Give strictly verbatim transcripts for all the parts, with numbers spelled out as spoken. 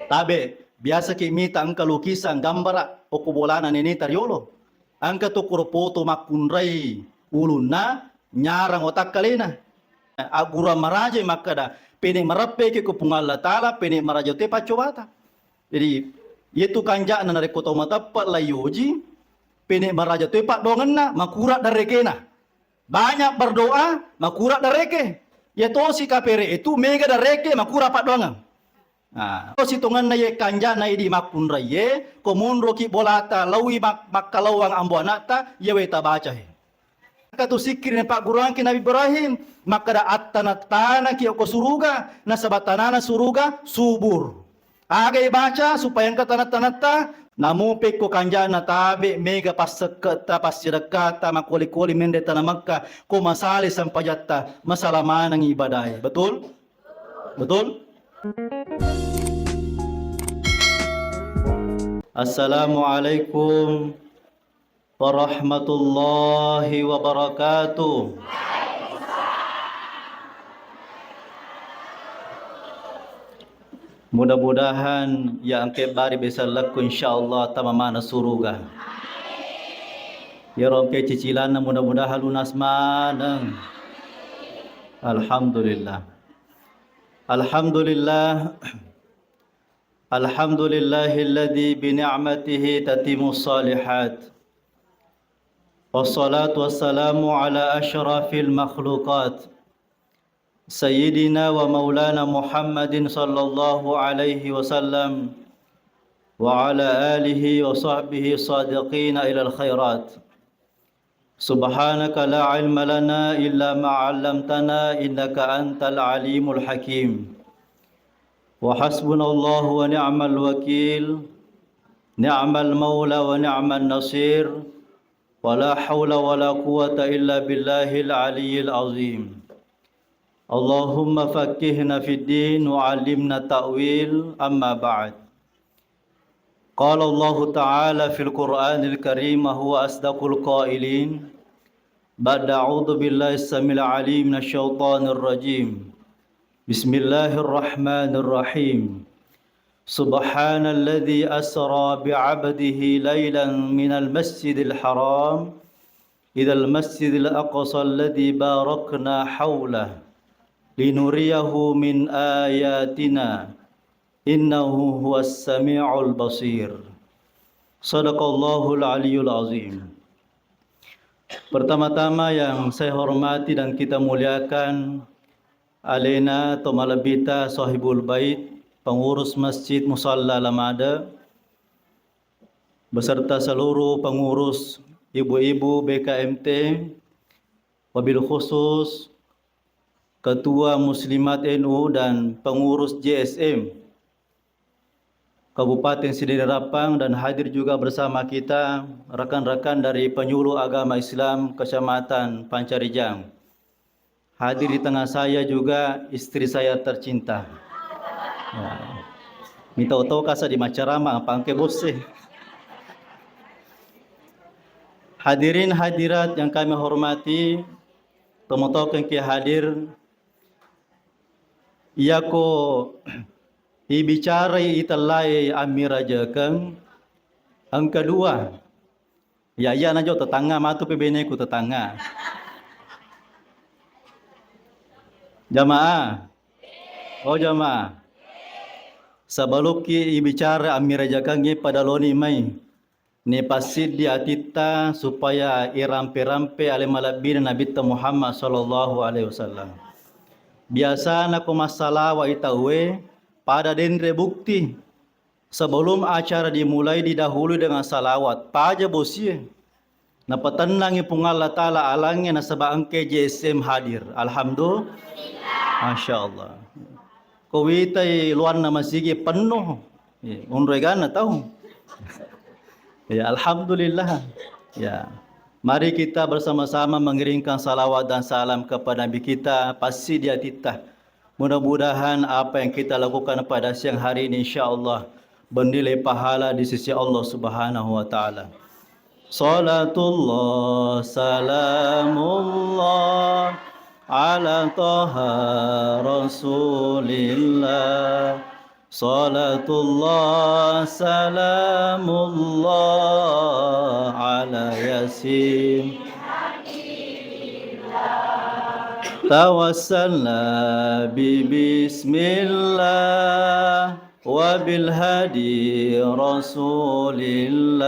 Tabe, biasa ki mita engka lukisan gambara okko bolana neneta riolo. Engka to kuro foto makkunrai ulunna, nyarang otakkalena. Agguruang maraja makkada, pene mareppe ke ko Puang Allah Taala, pene maraja te paccobata. Jadi, yetu kanjana narekko tau mateppe la yoji, pene maraja te paddoangenna, makura darekena. Banyak berdoa, makura dareke. Ya tosi kapere itu mega dareke, makura paddoangeng. Nah, tosi tongenna ye kanjana idi makkunraiye, ko monroki bolata laui mak-, makkalawang ambo anakta, yewe tabaca he. Katu sikkiri napagguruangki Nabi Ibrahim, makkada, "Attana-tanaki okko suruga, nasaba tanana suruga subur." Aga ibaca supaya engka tana-tanatta, namu pekko kanjana tabe mega passekketta, passidekkata, makoli-koli menre tana Mekka, ko masale sempajatta, masala maneng ibadae. Betul? Betul? Assalamualaikum warahmatullahi wabarakatuh. Mudah-mudahan ya engke bari besallakku, insyaallah tama mana suruga. Ya rongke cicilanna mudah-mudahan lunas maneng. Alhamdulillah. Alhamdulillah. Alhamdulillahilladzi bi ni'matihi tatimmus shalihat. Wassalatu wassalamu ala asyrafil makhluqat, sayyidina wa maulana Muhammadin sallallahu alaihi wasallam, wa ala alihi wa sahbihi sadiqina ilal khairat. Subhanaka la ilma lana illa ma 'allamtana innaka antal alimul hakim. Wa hasbunallahu wa ni'mal wakil, ni'mal maula wa ni'man nasir, wa la haula wa la quwwata illa billahil aliyyil azim. Allahumma faqqihna fid din wa 'allimna ta'wil, amma ba'd. قال الله تعالى في القرآن الكريم وهو أصدق القائلين بعد أعوذ بالله السميع العليم من الشيطان الرجيم. بسم الله الرحمن الرحيم. سبحان الذي أسرى بعبده ليلا من المسجد الحرام إلى المسجد الأقصى الذي باركنا حوله لنريه من آياتنا إنه هو السميع البصير. صدق الله العلي العظيم. Pertama-tama yang saya hormati dan kita muliakan alena to malebbita Sohibul Bait, pengurus Masjid Musalla Lamada, beserta seluruh pengurus ibu-ibu B K M T, wabil khusus Ketua Muslimat N U dan pengurus J S M Kabupaten Sidere Rappang, dan hadir juga bersama kita rekan-rekan dari penyuluh agama Islam Kecamatan Pancarijang. Hadir di tengah saya juga istri saya tercinta. Ya. Mitau-tau kasa di macarama, pangke bosse. Hadirin hadirat yang kami hormati, tomotokeng ki hadir, iyako ibicarai itellae ammirajakeng, engka dua. Ya, iya najo tetangga matu pe beneku tetangga. Jamaah. Oh, jamaah. Sabalukki ibicara ammirajakangnge pada loni mai. Ni passiddi atitta supaya irampe-rampe ale malebbina Nabitta Muhammad sallallahu alaihi wasallam. Biasana ko massalawa i tauwe pada denre bukti. Sebelum acara dimulai, didahului dengan salawat. Paja bosie. Napatennangi Puang Allah Ta'ala alangnge nasaba engke J S M hadir. Alhamdulillah. Masya Allah. Ko witai luanna masigi penuh. Ya, unreganna tau. Ya, alhamdulillah. Ya. Mari kita bersama-sama mengiringkan salawat dan salam kepada Nabi kita, passiddi atitta. Mudah-mudahan apa yang kita lakukan pada siang hari ini, insya Allah, bernilai pahala di sisi Allah Subhanahu wa Ta'ala. Salatullah, salamullah, ala taha rasulillah. Salatullah, salamullah ala Yasin. Tawassalna bi bismillah wa bil hadi Rasulillah.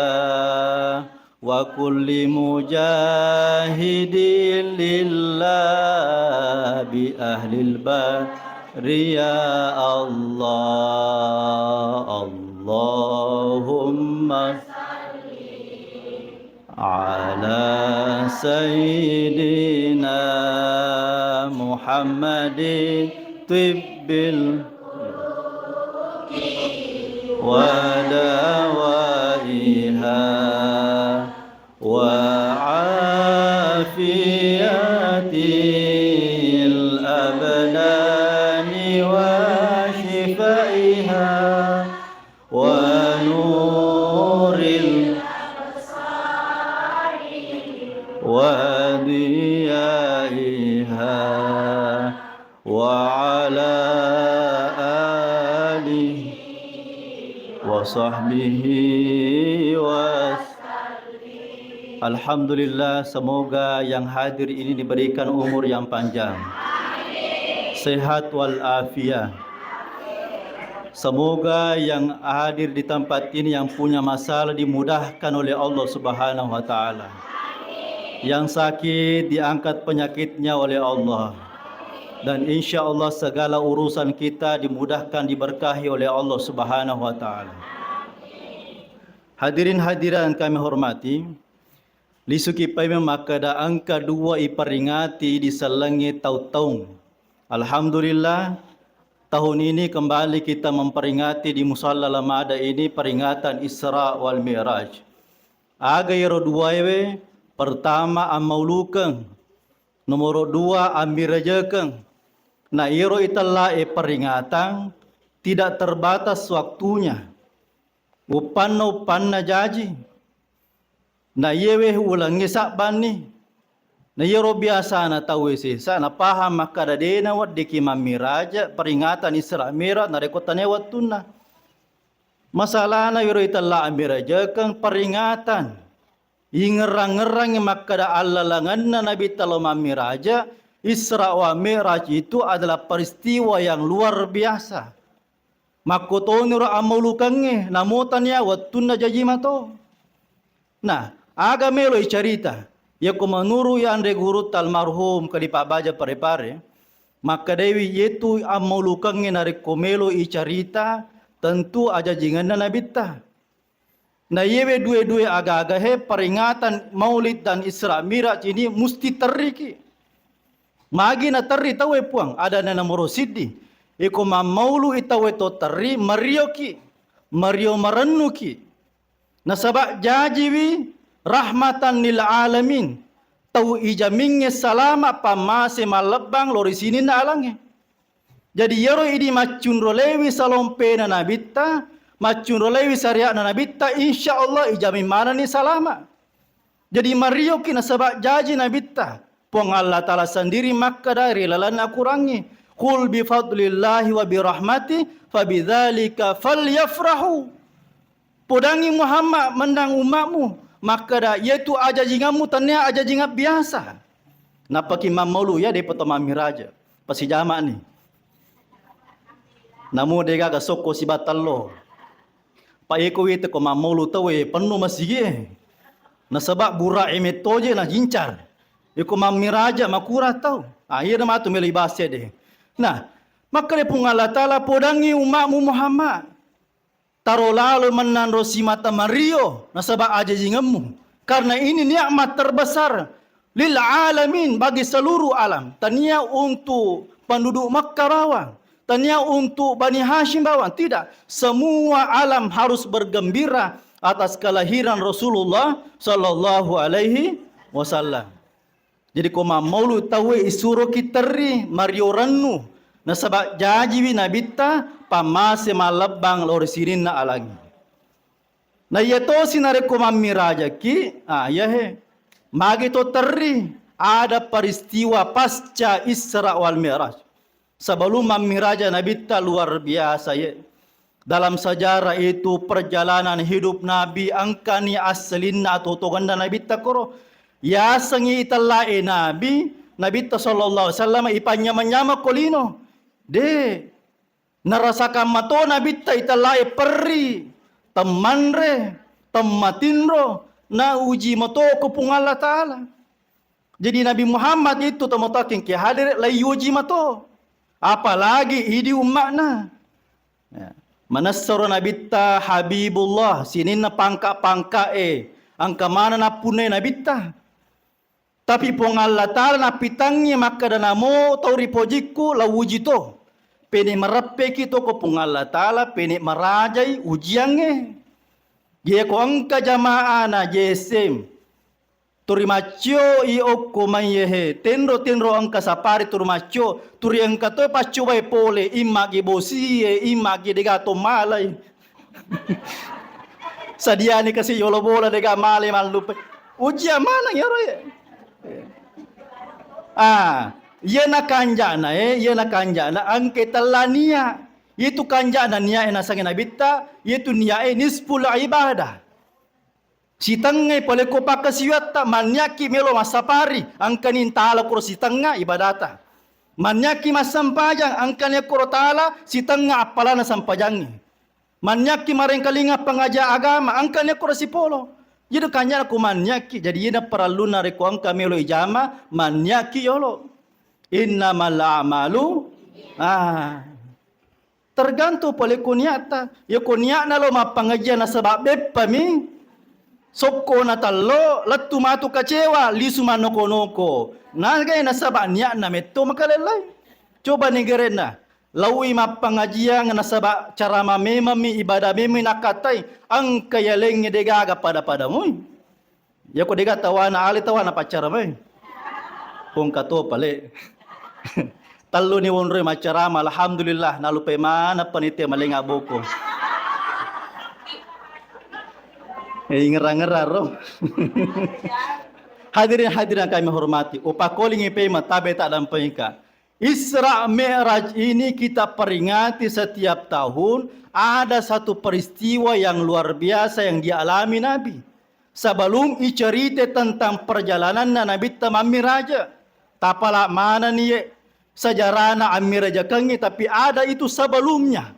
Wa kulli mujahidin lillah bi ahlil bari ya Allah. Allahumma ala sayyidina Muhammadin tibbil wa dawaiha wa afiyatil abdani wa shifaiha wa nuril wa diyaiha wa ala alihi wa sahbihi wa Alhamdulillah, semoga yang hadir ini diberikan umur yang panjang, sehat wal afiat. Semoga yang hadir di tempat ini yang punya masalah dimudahkan oleh Allah Subhanahu wa Ta'ala. Yang sakit diangkat penyakitnya oleh Allah. Dan insya Allah segala urusan kita dimudahkan, diberkahi oleh Allah Subhanahu wa Ta'ala. Hadirin hadirat yang kami hormati, lisuki paimeng makkeda engka dua iperingati di sellengnge tau-taung. Alhamdulillah, tahun ini kembali kita memperingati di Musalla Lamada ini peringatan Isra wal Mi'raj. Aga iyaro duaewe? Pertama, ammaulukeng. Nomoro dua, ammirajekeng. Na iyaro itella'e peringatan tidak terbatas waktunya. Uppanna-uppanna jaji. Na iyewe ulengnge sabbanni. Na iyaro biasana tauwe sesa napahang makkada de naweddikki mammiraja peringatan Isra Mi'raj narekko tania wettunna. Masalahna iyaro itella ammirajakeng peringatan. Ingerrang-ngerrangngi makkada allalengenna Nabitta lao mammiraja, Isra wa Mi'raj itu adalah peristiwa yang luar biasa. Makkotoniro ammaulukengnge, namo tania wettunna jaji mato. Nah, aga melo icarita? Yako menuru yanre gurutta almarhum Kadipa Baja Pare-Pare, makkedaiwi yetu ammaulukengnge narekko melo icarita, tentu ajajingenna Nabitta. Na iyewe due-due aga-aga he, peringatan Maulid dan Isra Mi'raj ini musti terriki. Magi naterri tauwe Puang, adana nomoro siddi. Iko mammaulu i tauwe to terri, marioki, mario marennuki. Nasaba jajiwi rahmatan lil alamin, tau ijamingnge salama pammase mallebbang lao ri sininna alangnge. Jadi iyaro idi maccunrolewi salompena Nabitta, maccunrolewi syariatna Nabitta, insya Allah ijamin manenni salama. Jadi marioki nasaba jaji Nabitta. Puang Allah Ta'ala sendiri makkada ri lalenna Qurangnge, "Qul bi fadlillahi wa bi rahmati fa bidzalika falyafrahu." Podangngi Muhammad mennang ummatmu, makkada, "Iyatu ajajingammu tennia ajajingeng biasa." Nappaki mammaulu, iya depa to mammiraja. Pasijamani. Namo degaga sokko sibatello. Pa iko wite ko mammaulu tauwe pennu masigie. Nasaba bura e mettoje na jincar. Iko mammiraja makura tau. Ah, iya matu melo ibase de. Nah, makkada Puang Allah Ta'ala, "Podangngi ummatmu Muhammad. Taro lalo mennanro simata mario nasaba ajajingemmu. Karena ini nikmat terbesar lil alamin, bagi seluruh alam. Tania untuk penduduk Makkah bawang, tania untuk Bani Hashim bawang, tidak. Semua alam harus bergembira atas kelahiran Rasulullah sallallahu alaihi wasallam." Jadi ko mammaulu tauwe isuroki terri mario rennu, nasaba jajiwi Nabitta pammase mallebbang lao ri sininna alangnge. Na iya tosi narekko mammirajaki, ah, iyahe. Magi to terri, ada peristiwa pasca Isra wal Mi'raj. Sebelum mammiraja Nabitta luar biasa ye. Dalam sejarah itu perjalanan hidup Nabi, engkani asselinna atuo-tuongenna Nabitta koro. Yasengngi itellae Nabi, Nabitta sallallahu alaihi wasallam ipanynyama-nyama ko lino. De, narasakang mato Nabitta itellae perri, temmanre, temmatinro, nauji mato ko Puang Allah Ta'ala. Jadi Nabi Muhammad itu tomatoakkeng ke hadere laiuji mato. Apalagi idi umma'na. Ya. Manessaro Nabitta Habibullah, sininna pangka-pangka'e, engka maneng nappunnai Nabitta. Tapi Puang Allah Ta'ala nappitangngi makkeda, namo tau ripojikku, lauji to. Pene mareppeki to ko Puang Allah Ta'ala, pene marajai ujiangnge. Yeko engka jamaah na J S M, turi maccio i okko maiye he, tenro-tenro engka sapari turi maccio, turi engka to paccobai pole, imma gi bosie, imma gi dega to malai. Sadiani kasi yolo bola dega male mallupe. Ujian maneng iyaro ya. Ah, iyana kanjana e, iyana kanjana engka tella nia. Itu kanjana nia e nasangi Nabitta, itu nia e nisful ibadah. Sitengngai palekko pakkasiwiatta, manniakki melo massapari, engkani tala kuro sitengnga ibadata. Manniakki massempajang, engkani kuro tala sitengnga appalana sempajangnge. Manniakki marengkalinga pengajian agama, engkani kuro sipolo. Jadi kanjana ku manniakki, jadi ina parelluna rekko engka melo ijama, manniakki yolo. Innamal a'malu, ah. Tergantung pole ko niatta. Ya ko niatna lo mappangajian nasaba beppami, sokko na tallo, lettu matu kacewa, lisu manoko-noko. Nagai nasaba niatna metto makalellai. Coba ni gerenna. Laui mappangajian nasaba carama memammi, ibadah memammi nakkatai. Engka yalengnge degaga pada-pada mui. Yako dega tawana ale tawana paccara mai. Pongka to pale. Tallu ni wonroi maccarama, alhamdulillah, nalupai maneng panitia malenga boko. Eh, ingerang-ngerang ro. Hadirin hadirin kami hormati, upakolingi pema tabe tak dampengika. Isra Mi'raj ini kita peringati setiap tahun, ada satu peristiwa yang luar biasa yang dialami Nabi. Sebelum icerita tentang perjalananna Nabitta mammiraja, tapala manani ye sejarahna ammirajakengngi, tapi ada itu sebelumnya.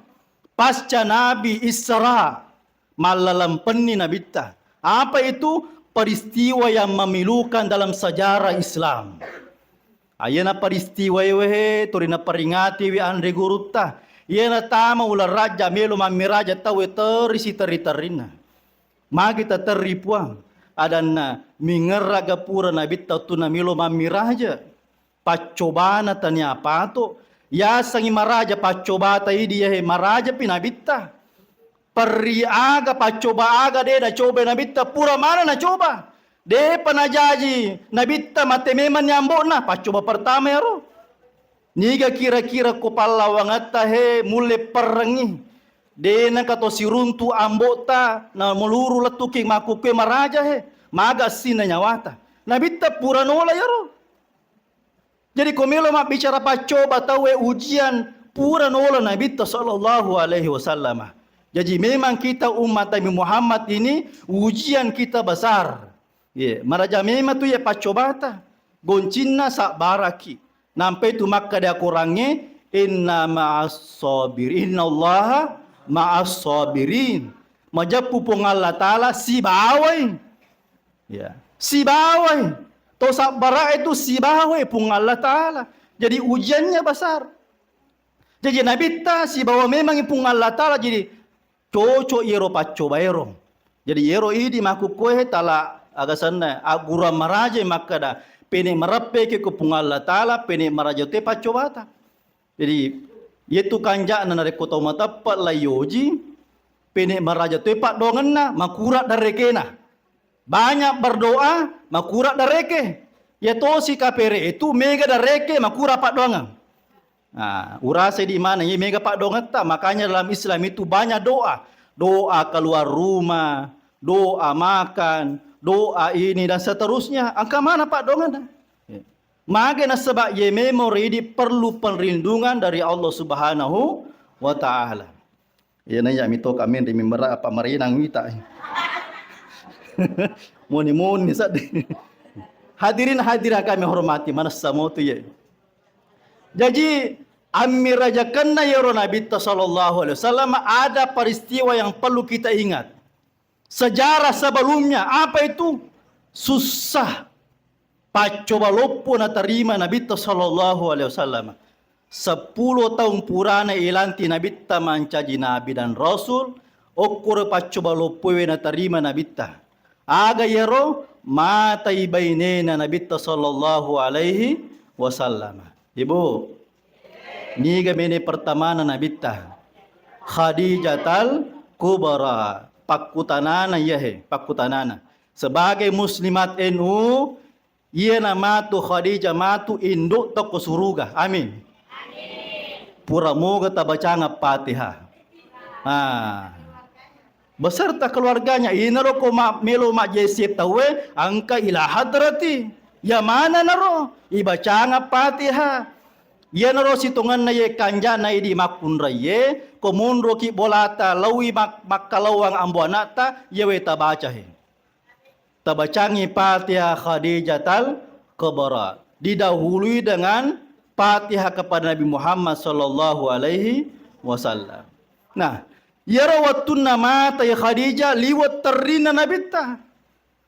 Pasca Nabi Isra, mallalempenni Nabitta. Apa itu? Peristiwa yang memilukan dalam sejarah Islam. Ayana peristiwa ewe he, turi naperingatiwi anre gurutta. Iyana tama uleng rajja melo mammiraja tauwe terri siterri-terrinna. Magi taterri Puang? Adanna, mingerraga pura Nabitta tu namelo mammiraja? Paccobana tania pato. Yasengngi maraja paccobata idi yahe marajapi Nabitta. Perri aga, paccoba aga de nacoba Nabitta, pura mana nacoba. Depa najaji Nabitta mate memang ni ambo'na, paccoba pertama yaro. Niga kira-kira ko pallawangetta he mulle perrengngi. De nengka to siruntu ambo'ta na meluru lettuki makkukkue maraja he. Maga assinna nyawata. Nabitta pura nola yaro. Jadi ko melo mabbicara paccoba tauwe ujian pura nola Nabitta sallallahu alaihi wasallam. Jadi memang kita umat Nabi Muhammad ini ujian kita besar. Ye, maraja memang tu ye paccobata. Goncinna sabbaraki. Nampai tu makkada Korangnge, inna ma'as sabir, innallaha ma'as sabirin. Majeppu Puang Allah Ta'ala sibawai. Ya. Sibawai. To sabbara itu sibawai Puang Allah Ta'ala. Jadi ujiannya besar. Jadi Nabitta sibawa memang Puang Allah Ta'ala. Jadi cocok iyaro paccobaero. Jadi iyaro idi makkukkoe tala agasanna agguruang maraja makkada pene mareppeke ko Puang Allah Ta'ala, pene maraja te paccobata. Jadi yetu kanja'na narekko tau mateppe laioji, pene maraja te paddoangenna, makura darekena. Banyak berdoa, makura dareke. Ya tosi kapere itu mega dareke, makura paddoangeng. Nah, urasa di mana ye mega paddoangetta. Makanya dalam Islam itu banyak doa. Doa keluar rumah, doa makan, doa ini dan seterusnya. Engka mana paddoangenna? Mage nasaba ye memori idi perlu perlindungan dari Allah Subhanahu wa Ta'ala. Iya, naiya mito kami di mimbar apa marinang wita. Moni-moni sadde. Hadirin hadirat kami hormati, manessa motu ye. Jaji, ammirajakenna yero Nabitta sallallahu alaihi wasallam ada peristiwa yang perlu kita ingat. Sejarah sebelumnya, apa itu? Susah. Paccoba loppo natarima Nabitta sallallahu alaihi wasallam. Seppulo taung purana ilanti Nabitta mancaji nabi dan rasul, okkoro paccoba loppoe natarima Nabitta. Aga yero? Matai bainena Nabitta sallallahu alaihi wasallam. Ibu, niga bene pertamana Nabitta? Khadijatal Kubra. Pakkutanana iyahe, pakkutanana. Sebagai muslimat N U, iyana matu Khadijah matu induk tokko suruga. Amin. Pura moga tabacanga Fatihah. Ah. Beserta keluarganya, inaro ko ma-, melo majjese tauwe, angka ila hadrati. Ya mana naro? Ibacanga Fatihah. Iyanaro sitongenna ye kanjana idi makkunraiye, ko monroki bolata laui mak-, makkalawang ambo anakta, iyawe tabaca he. Tabacangi Fatihah Khadijatal Kubra. Didahului dengan Fatihah kepada Nabi Muhammad sallallahu alaihi wasallam. Nah, iyaro wettunna matai Khadijah liwet terrinna Nabitta.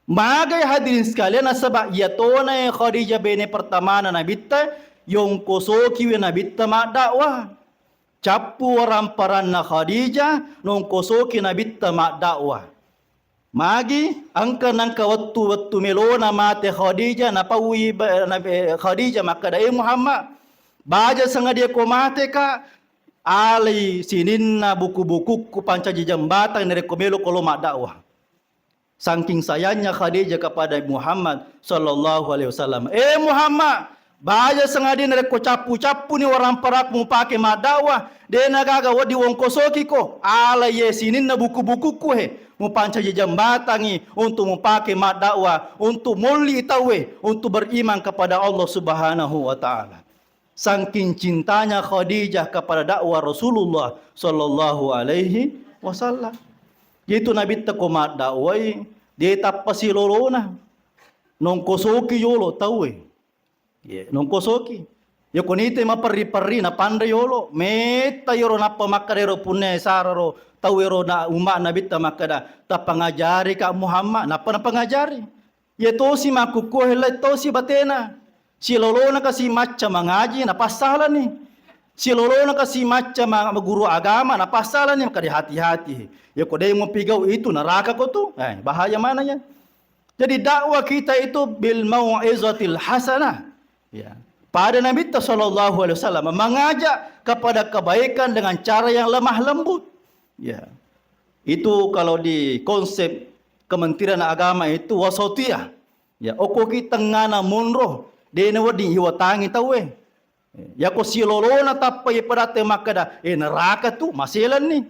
Magai hadirin sekalian, nasaba iyatona Khadijah bene pertamana Nabitta, yongkosokiwi Nabitta maddakwah. Cappu waramparanna Khadijah, nongkosoki Nabitta maddakwah. Magi, engka nangka wettu-wettu melona mate Khadijah, napaui ba-, na-, eh, Khadijah makkeda, "Eh Muhammad, baja sangadia ko mateka, alai sininna buku-bukukku pancaji jambatang narekko melo ko lo maddakwah." Saking sayangnya Khadijah kepada Muhammad sallallahu alaihi wasallam. "Eh Muhammad, baja sangadinna rekko cappu-cappuni waramparakku mupake maddakwah, de nagaga wedding wongkosokiko. Ala ye sininna buku-bukukku he, mupancaji jambatangi untuk mupake maddakwah, untuk molli tauwe, untuk beriman kepada Allah Subhanahu wa Ta'ala." Saking cintanya Khadijah kepada dakwah Rasulullah sallallahu alaihi wasallam. Itu Nabitta ko maddakwai, de tappa silolona. Nongkosoki yolo tauwe. Ye, nongkosoki. Ya konite maperri-perri napanre yolo. Metta yoro nappa makkeda ero punna sararo tau ero na umma Nabitta makkeda, "Tappa ngajari ka Muhammad." Nappa napangajari. Iya tosi makkukkuwe hellai tosi batena. Silolona kasi macca mangaji, napassalani. Silolona kasi macca ma-, guru agama, napassalani, maka hati-hati. Ya ko demo pigau itu neraka ko tu. Eh, bahaya mana ya? Jadi dakwah kita itu bil mau'izatil hasanah. Ya. Pada Nabi sallallahu alaihi wasallam mengajak kepada kebaikan dengan cara yang lemah lembut. Ya. Itu kalau di konsep Kementerian Agama itu wasatiyah. Ya, okkoki tengngana monro, de nawedding iwatangi tauwe. Ya, ko silolona tappa ipadatte makkeda, "Eh, neraka tu, maselenni."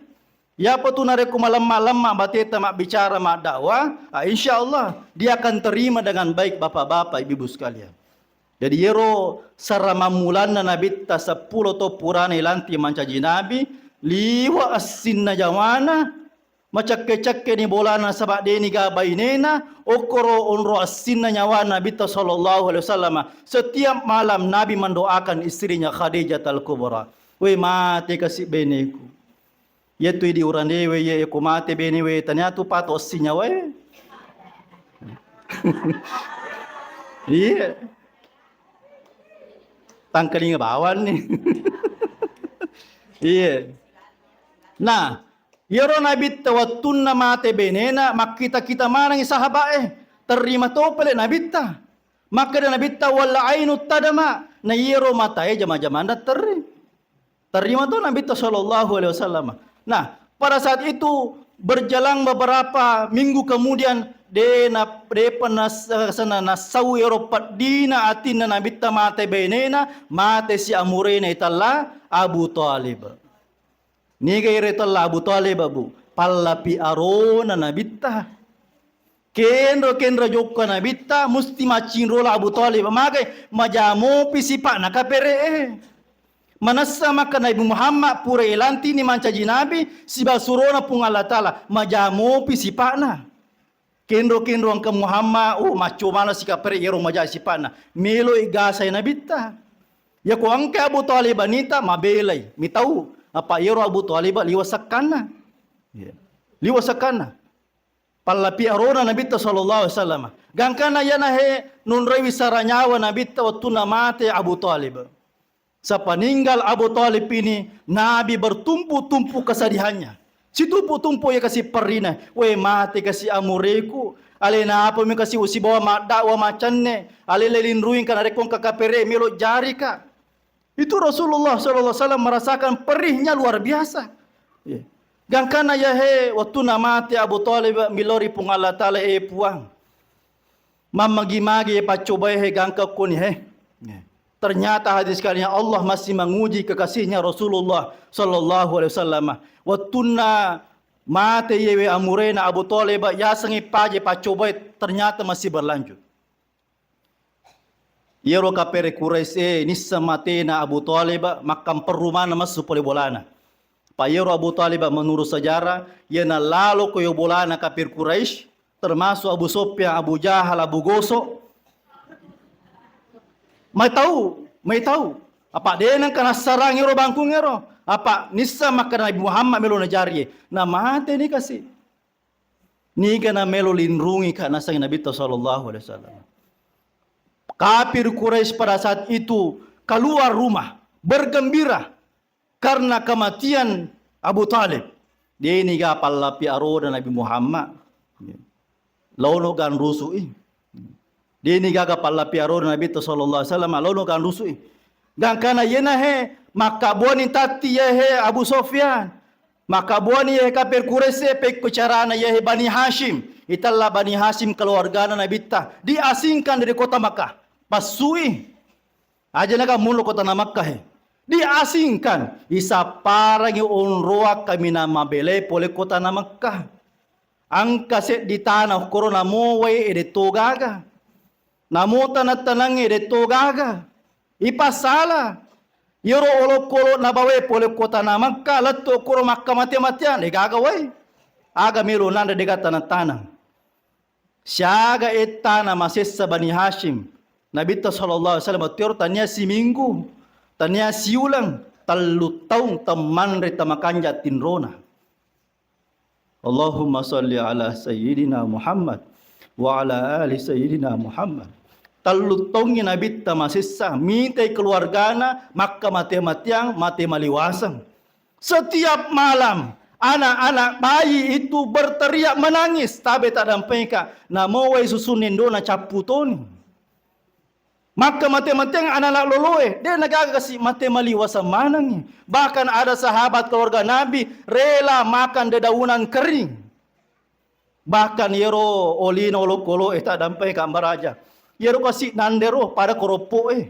Yapa tu narekko malemma-lemma bateta mabbicara maddakwah, ah, insya Allah dia akan terima dengan baik bapak-bapak, ibu-ibu sekalian. Jadi yero saramammulanna Nabitta seppulo to purana ilanti mancaji nabi, liwa assinna jawana, macakke-cakkeni bolana saba deni ga bainena, okkoro onro assinna nyawana Nabitta sallallahu alaihi wasallam. Setiap malam Nabi mendoakan istrinya Khadijatal Kubra, "We mate kasi beneku." Iyatu idi uranewe iye, ko mate benewe, taniatu pato essinyawae. Iya. Tangkalinga bawanni. Iya. Nah, iyaro Nabitta wettunna mate benena, makkita-kita manengi sahabae. Terima to pale Nabitta. Makkeda Nabitta, "Wal ainu tadma." Na iyaro matae jama-jamanna terri. Terima to Nabitta sallallahu alaihi wasallam. Nah, pada saat itu berjalan beberapa minggu kemudian, de na-, depa nas-, sana nasau ero peddina atinna Nabitta mate benena, mate si amurena itella Abu Thalib. Niga ero itella Abu Thalib, Bu? Pallapi arona Nabitta. Kenro-kenro jokka Nabitta, musti maccinrola Abu Thalib. Magai majamopi sipa'na kapere'e. Manessa maka Nabi Muhammad pura ilantini mancaji nabi sibawa surona Puang Allah Ta'ala, maja mopi sipa'na. Kenro-kenro engka Muhammad, oh, macco maneng sikapere iyaro maja sipa'na. Meloi gasai Nabitta. Yako engka Abu Thalib nita mabelai, mitau. Apa iyaro Abu Thalib liwa sakkanna. Iya. Liwa sakkanna. Pallapi arona Nabitta sallallahu alaihi wasallam. Gangkana iyana he nonroi wisara nyawa Nabitta wettunna mate Abu Thalib. Sepeninggal Abu Thalib ini, Nabi bertumpuk-tumpuk kesedihannya. Situmpu-tumpu iya kasi perrina, we mate kasi amureku, alena apa mi kasi usibawa maddakwah macanne, alena linruing kana rekko engka kapere melo jarika. Itu Rasulullah sallallahu alaihi wasallam merasakan perihnya luar biasa. Iya. Gangkana yahe wettunna mate Abu Thalib milori Puang Allah Ta'ala, eh Puang. Mammagi-magi paccobae he gangka koni he. Ternyata hadirin sekalian, Allah masih menguji kekasihnya Rasulullah sallallahu alaihi wasallam. Wettunna mate yewe amurena Abu Thalib, yasengngi paje paccobae ternyata masih berlanjut. Iyaro kapere Quraisy e nisseng matena Abu Thalib, makkamperru maneng messu pole bolana. Pa iyaro Abu Thalib menurut sejarah, iyana lalo ko yo bolana kapir Quraisy, termasuk Abu Sufyan, Abu Jahal, Abu Gosok. Mai tau, mai tau. Apa de nengka nassarang ero bangkung ero. Apa nisseng maka Nabi Muhammad melo najarie. Na mate ni kasi. Niga na melo linrungi ka naseng Nabitta sallallahu alaihi wasallam. Kapir Quraisy pada saat itu keluar rumah bergembira karena kematian Abu Thalib. De niga pallapi arona Nabi Muhammad. Laono ganrusui. De nigaga pallapi arona Nabitta sallallahu alaihi wasallam, laono ganrusui. Gangkana yena he, makkabuani tatti ye he Abu Sufyan. Makkabuani ye he kapir Quraisy e, pekko carana ye he Bani Hashim. Itella Bani Hashim keluargana Nabitta. Diasingkan dari kota Makkah. Passui. Aja naga mulo kota na Makkah he. Diasingkan, isapparangi onroang kaminang mabele pole kota na Makkah. Engka seddi tana okkoro namo wae e de to gaga. Namo tanang-tanangnge de to gaga. Ipasala. Iyaro olokolo nabawae pole kota na Makkah, lettu okkoro makkamate-mateang, de gaga wae. Aga melo nanre de gaga tanang-tanang. Siaga ettana masessa Bani Hashim. Nabitta sallallahu alaihi wasallam wettu ero tania siminggu, tania siuleng, tellu taung temmanre tamakanja tinrona. Allahumma salli ala sayyidina Muhammad wa ala ali sayyidina Muhammad. Tellu taungngi Nabitta masessa, mitai keluargana, makkamate-mateang, mate maliwaseng. Setiap malam, anak-anak bayi itu berteriak menangis, tabe taddampengika, namowai susunna indona cappu toni. Makkamate-mateang anak-anak loloe, de nagaga kasi mate maliwaseng manengngi. Bahkan ada sahabat keluarga Nabi rela makan dedaunan kering. Bahkan yero olina olokoloe taddampengika ambaraja. Yero kasi nandero pada koroppoe.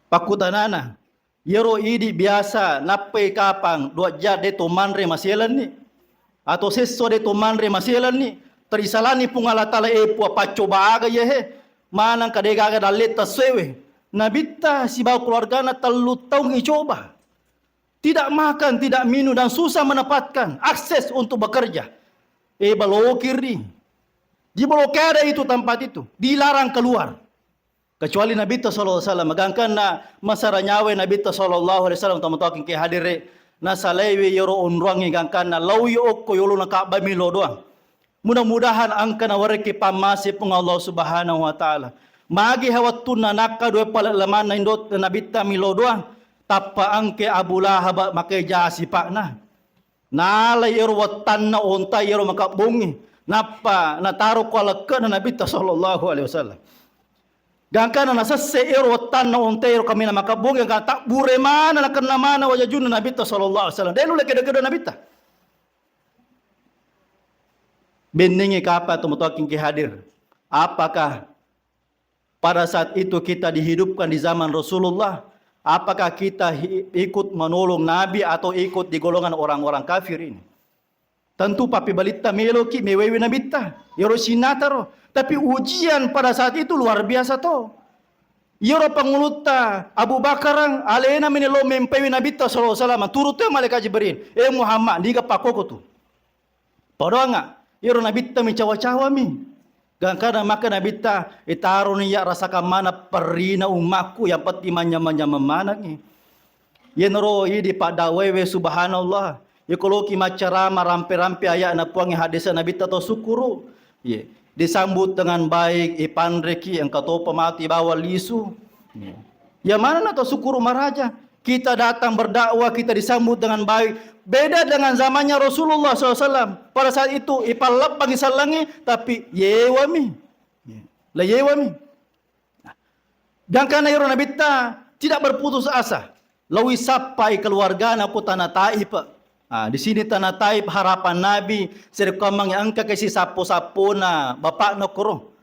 Pakkutanana, iyaro idi biasa nappai kapang dua jam de to manre maselenni, atau sesso de to manre maselenni, terisalani Puang Allah Ta'ala, eh, Puang, paccoba aga iye he, maneng ka de gaga dalle tassewe. Nabitta sibawa keluargana tellu taung icoba. Tidak makan, tidak minum, dan susah mendapatkan akses untuk bekerja. Eh, balokiri. Diblokade itu tempat itu, dilarang keluar. Kecuali Nabitta sallallahu alaihi wasallam, gangkanna masara nyawa Nabitta sallallahu alaihi wasallam, tomatoaking ke hadire, nasalaiwi yoro onroangnge gangkanna laui okko yolona Ka'bah milo doang. Mudah-mudahan engka nawerekki pammase Puang Allah Subhanahu wa Ta'ala. Magi ha wettunna nakka dua pale lamanna indo Nabitta milo doang, tappa engke Abu Lahab makai jasi pakna. Nalai ero wettanna onta ero makabbongngi, nappa nataro ko alekke'na Nabitta sallallahu alaihi wasallam. Gangkana nasesse ero wettanna onta ero kaminang makabbongngi, gangka tabbure mana nakenna mana wajajunna Nabitta sallallahu alaihi wasallam. De nulle kedo-kedo Nabitta. Bennengngi kapa tomatoaking ke hadir. Apakah pada saat itu kita dihidupkan di zaman Rasulullah, apakah kita hi-, ikut menolong Nabi atau ikut di golongan orang-orang kafir ini? Tentu pappebalitta meloki mewewe Nabitta, ero sinnataro. Tapi ujian pada saat itu luar biasa to. Iyaro pangulutta Abu Bakarang, alena meni lo mempaiwi Nabitta sallallahu alaihi wasallam, turut to malaikat Jibril, "Eh Muhammad, niga pakkoko tu?" Padoanga, iyaro Nabitta mi cawa-cawami. Gangkana maka Nabitta, "Itaroni iya rasakan mana perrina ummakku, yang penting manyameng-nyameng manengngi." Iyanaro idi paddawaiwe, subhanallah. Iko loki maccarama rampe-rampe aya'na Puangnge, hadese Nabitta to sukkuru. Ye. Disambut dengan baik, ipanreki, engka topa matu ibawa lisu. Ye. Ya mana na to sukkuru maraja? Kita datang berdakwah, kita disambut dengan baik. Beda dengan zamannya Rasulullah sallallahu alaihi wasallam. Pada saat itu, ipallebbangi sallangi, tapi yewami. Ye. La yewami. Gangkana iyaro Nabitta tidak berputus asa. Lawi sappai keluargana ko tana Taif. Ah, di sini tana Taif harapan Nabi, serekkuammengngi engka kasi sappo-sappona bapakna koro.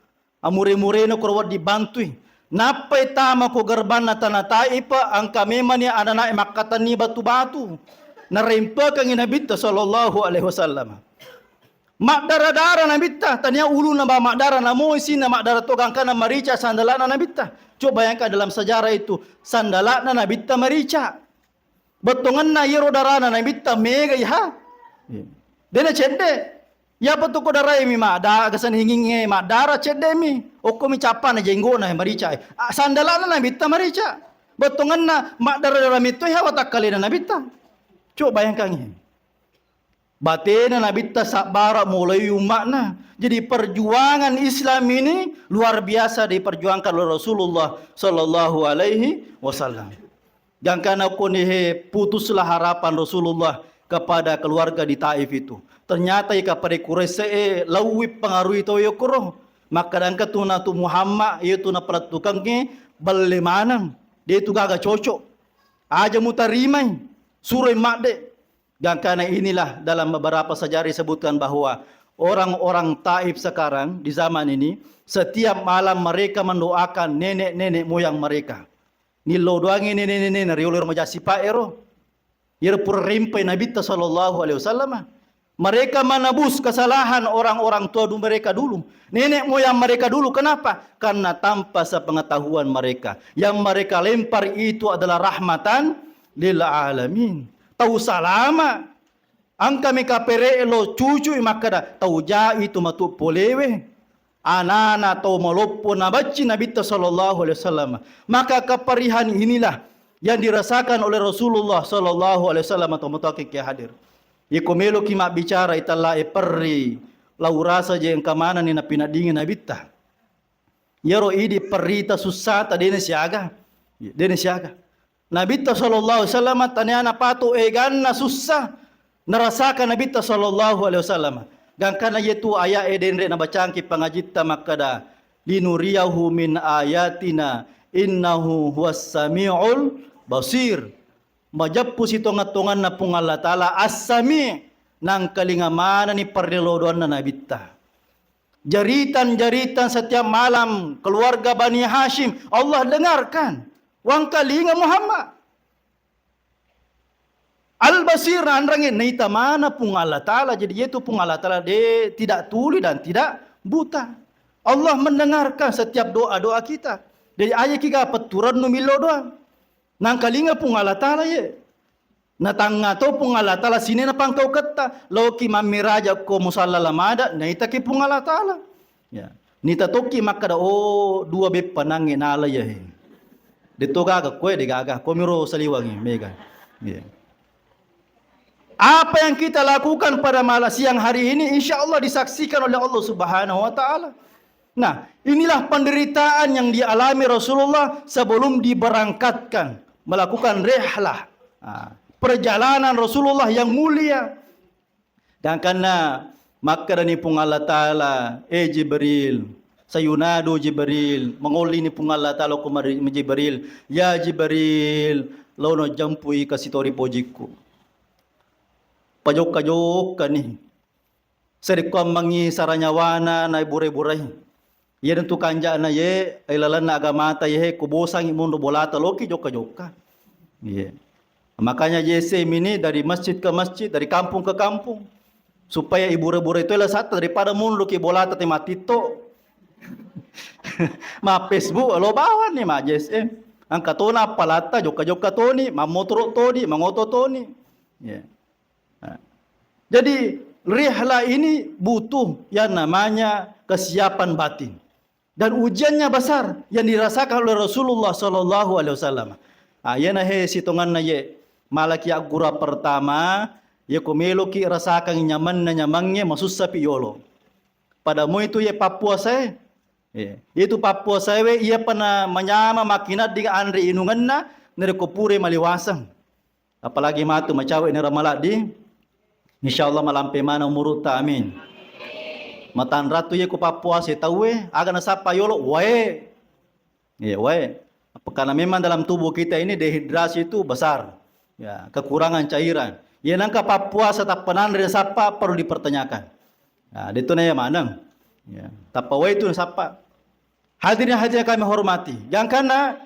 Amure-murena koro wedding bantui. Nappai tama ko gerbanna tana Taif, engka memani ananae makkatenni batu-batu. Narempekengngi Nabitta sallallahu alaihi wasallam. Maddara-dara Nabitta, tania uluna ba maddara, namo isinna maddara to gangkana marica sandalana Nabitta. Coba bayangkan dalam sejarah itu, sandalana Nabitta marica. Bettongenna iyaro darana Nabitta mega iha. Dena cedde. Iyapa tu ko darai mi madda, aga sani hingingnge maddara cedde mi. Okko mi cappana jenggona marica. Ah, sandalana Nabitta marica. Bettongenna maddara-dara metto iha watakkalena Nabitta. Coba bayangkan ini. Batena Nabitta sabbara mulai umma'na. Jadi perjuangan Islam ini luar biasa diperjuangkan oleh Rasulullah sallallahu alaihi wasallam. Gangkana koni he putuslah harapan Rasulullah kepada keluarga di Taif itu. Ternyata ika pada Quraisy e lawi pengaruhi to yokoro. Maka dangka tu natu Muhammad, iya tu napalettukangnge belle maneng. Dia tu gaga cocok. Aja mutarimai. Suroi madde. Gangkana inilah dalam beberapa sejarah disebutkan bahwa orang-orang Taif sekarang di zaman ini, setiap malam mereka mendoakan nenek-nenek moyang mereka. Nillo doangi nenek-nenek riolo ero majasipa ero. Iyaro pura rempai Nabitta sallallahu alaihi wasallam. Mereka menebus kesalahan orang-orang tua du-, mereka dulu. Nenek moyang mereka dulu. Kenapa? Karena tanpa sepengetahuan mereka. Yang mereka lempar itu adalah rahmatan lil alamin. Tau salama. Engkami kapere lo cucui makkeda, "Tau jai tu matu polewe." Anana tau maloppo nabacci Nabitta sallallahu alaihi wasallam. Maka keperihan inilah yang dirasakan oleh Rasulullah sallallahu alaihi wasallam atau mutaki ke hadir. Iko meloki mabbicara italla e perri, lau rasa je engka manani napinaddingi Nabitta. Iyaro idi perrita sussata dena siaga. Dena siaga. Nabitta sallallahu alaihi wasallam taniana patu eganna sussa narasaka Nabitta sallallahu alaihi wasallam. Gangkana yetu ayat e denre nabacangki pangajitta makkada, "Linuriyahu min ayatina innahu huwas samiul basir." Majeppu sitonga-tonganna Puang Allah Ta'ala As-Sami, nangkalinga manani parrilodoanna Nabitta. Jeritan-jeritan setiap malam keluarga Bani Hashim, Allah dengarkan. Wangkalinga Muhammad. Al-Basir, nanrangi naita mana Puang Allah Ta'ala. Jadi, yaitu Puang Allah Ta'ala de tidak tuli dan tidak buta. Allah mendengarkan setiap doa-doa kita. Jadi, aja kiga petturannu millo doang. Nangkalinga Puang Allah Ta'ala ye. Natangnga to Puang Allah Ta'ala sine napangkauketta. Loki mammiraja ko musalla lamada, naitaki Puang Allah Ta'ala. Ya. Nita tokki makkada, "Oh, dua beppa nangnge nala ya he." Deto gaga koe, de gaga. Komiro saliwangi, mega. Ya. Apa yang kita lakukan pada malam siang hari ini, insya Allah disaksikan oleh Allah Subhanahu wa Ta'ala. Nah, inilah penderitaan yang dialami Rasulullah sebelum diberangkatkan melakukan rihlah. Ah, perjalanan Rasulullah yang mulia. Gangkanna makkedani Puang Allah Ta'ala, "Eh Jibril, sayunadu Jibril," mangollini Puang Allah Ta'ala ko mari-, Jibril, "Ya Jibril, laono jampui kasitori pojikku." Pajokka-jokkani. Sarekkuammengngi sara nyawana naibure-burai. Iyanatu kanja'na ye, ilalenna agamata ye, ko bosangi monro bolata loki jokka-jokka. Iya. Makanya J C M ini dari masjid ke masjid, dari kampung ke kampung. Supaya ibure-bure itu lasatta daripada monro ki bolata te matitto. Ma Facebook lo bawang ni, ma J S M. Engka tona appalatta, jokka-jokka toni, mammotoro toni, mangoto toni. Ya. Nah. Jadi rihla ini butuh yang namanya kesiapan batin. Dan ujiannya besar yang dirasakan oleh Rasulullah sallallahu alaihi wasallam. Ah, iyana he sitonganna ye, malaki aggura pertama, ye ko meloki rasakan nyamanna nyamangnge, masussapi yolo. Pada moi tu ye pappuasae. Ye. Itu pappuasae we, iya pana manyama makinadding anre inunganna, narekko pure maliwaseng. Apalagi matu macawe ni Ramaladdi, insyaallah malampe mana umurutta, amin. Matanratu ye ko pappuase tauwe, aga nasappa yolo, wae. Iya, wae. Karena memang dalam tubuh kita ini dehidrasi itu besar. Ya, kekurangan cairan. Ya, nangka pappuasa tappa nanre nasappa perlu dipertanyakan. Nah, itu naya maneng. Ya, tappa wae itu nasappa. Hadirin hadirat kami hormati. Gangkanna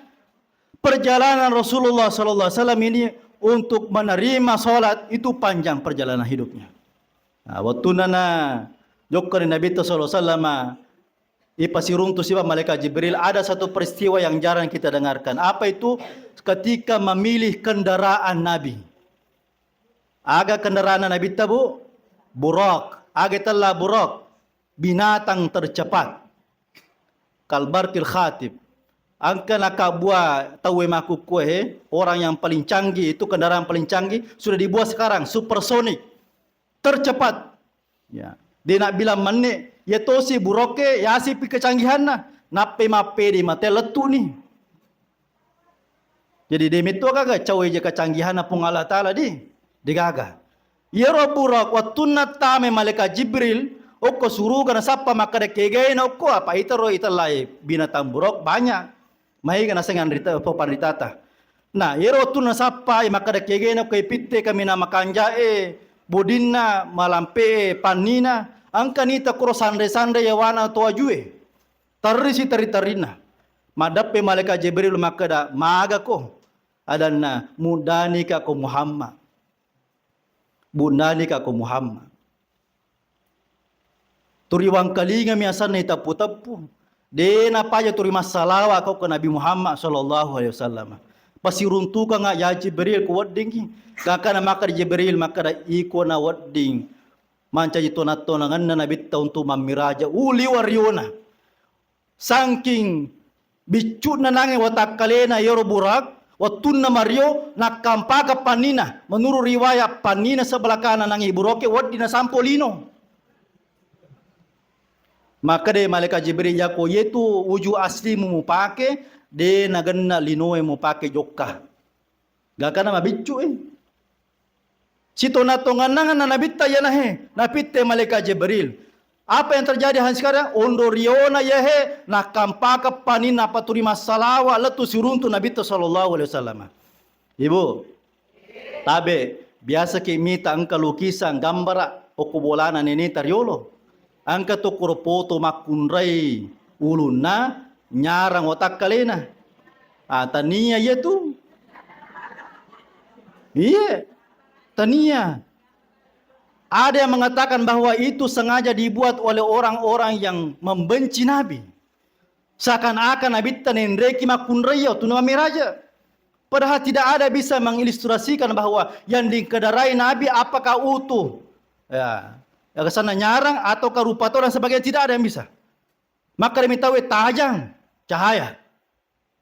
perjalanan Rasulullah sallallahu alaihi wasallam ini untuk menerima salat itu panjang perjalanan hidupnya. Nah, waktu nana jokka ri Nabi sallallahu alaihi wasallam, ipasiruntu siba malaikat Jibril, ada satu peristiwa yang jarang kita dengarkan. Apa itu? Ketika memilih kendaraan Nabi. Aga kendaraan Nabi tabu? Burak. Aga tella burak? Binatang tercepat. Kalbarkil khatib. Angka nakabua tauwe makukkue, he, orang yang paling canggih itu, kendaraan paling canggih sudah dibuat sekarang, supersonik, tercepat. Ya. Dia nak bilang menne, ya tosi buroke, ya sipi kecanggihanna, nappe mappede mate lettu ni. Jadi de metto gaga cau eja kacanggihanna Puang Allah Taala di, degaga. Iyaro burak wattunna tame malaikat Jibril okko suruga nasappa makkeda kegaina okko, apa itaro itellai binatang burak banyak. Maega naseng anrita, apa panritata. Nah, iyaro wattunna nasappa makkeda kegaina okko ipitte kami na makanjae bodinna malampe pannina, angka nita kuro sanre-sanre yawana to ajue. Tarrisi tarri-tarrinna. Maddeppe malaikat Jibril makkeda, "Magako?" Adanna, "Muddanika ko Muhammad. Muddanika ko Muhammad." Turiwangkalingami asanna iteppu-teppu. De napaja turi massalawa ko ke Nabi Muhammad sallallahu alaihi wasallam. Pasiruntukanga ya Jibril ko weddingngi. Kakana makkeda Jibril makkeda iko na wedding mancaji tona-tonangenna Nabitta untuk mammiraja. Uliwa riona. Sangking biccu'na nange watakkalena iyaro burak, wattunna mario, nakkampaka pannina. Menurut riwayat, pannina sebelah kanan nange buroke, wedding nasampo lino. Makkeda malaikat Jibril, "Yako yetu uju aslimu mupake, de nagenna linoe mupake jokka." Gakana mabiccu, eh. Sitona-tongannanganna Nabitta iyanahe, napitte malaikat Jibril. Apa yang terjadi, han sekarang? Onro riona iyahe, nakampaka paninna paturi massalawa lettu siruntu Nabitta sallallahu alaihi wasallam. Ibu, tabe, biasa ki mita engka lukisan gambara okko bolana neneta riolo. Engka to kuro poto makkunrai ulunna nyarang watakkalena. Ah, tania iya tu. Iya, tania. Ada yang mengatakan bahwa itu sengaja dibuat oleh orang-orang yang membenci Nabi. Seakan-akan Nabitta nenreki makkunrai iya, tu namiraja. Padahal tidak ada bisa mengilustrasikan bahwa yang dikendara'i Nabi apakah utuh, ya, ya, kesana nyarang atau rupa tau dan sebagainya, tidak ada yang bisa. Maka demi tahu tajang cahaya.